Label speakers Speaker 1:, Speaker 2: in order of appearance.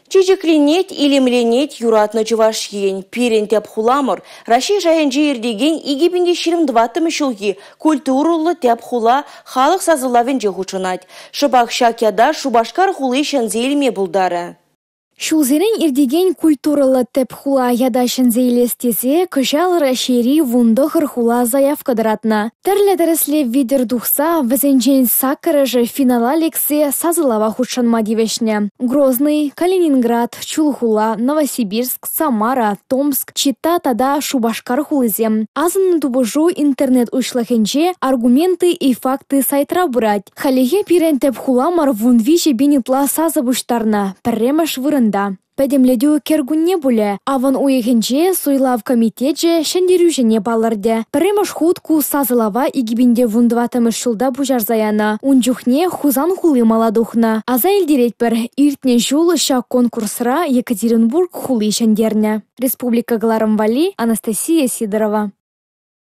Speaker 1: Чечекленет, илемленет юратнӑ Чӑваш Ен. Пирӗн тӗп хуламӑр Раҫҫей шайӗнче иртекен 2024-мӗш ҫулхи «Культурӑллӑ тӗп хула» халӑх сасӑлавӗнче хутшӑнать. Шӑпах ҫак ята Шупашкар хули ҫӗнсе илме пултарӗ.
Speaker 2: Ҫулсерен иртекен «Культурӑллӑ тӗп хула» ята ҫӗнсе илес тесе кӑҫал Раҫҫейри 19 хула заявка тӑратнӑ. Тӗрлӗ тӗрӗслев витӗр тухса вӗсенчен 8-шӗ финала лексе сасӑлава хутшӑнма тивӗҫнӗ. Грозный, Калининград, Чулхула, Новосибирск, Самара, Томск, Чита тата Шупашкар хулисем. Асӑннӑ тупӑшу интернет уҫлӑхӗнче «Аргументы и факты» сайтра пырать. Хальлӗхе пирӗн тӗп хуламӑр 13 000 ытла сасӑ пуҫтарнӑ, пӗрремӗш вырӑнта. Пӗтӗмлетӳ кӗркунне пулӗ. Авӑн уйӑхӗнче суйлав комитечӗ ҫӗнтерӳҫӗне палӑртӗ. Пӗрремӗш хут ку сасӑлава 2014-мӗш ҫулта пуҫарса янӑ. Ун чухне Хусан хули мала тухнӑ. Аса илтеретпӗр, иртнӗ ҫул ҫак конкурсра Екатеринбург хули ҫӗнтернӗ. Республика кӑларӑм валли Анастасия Сидорова.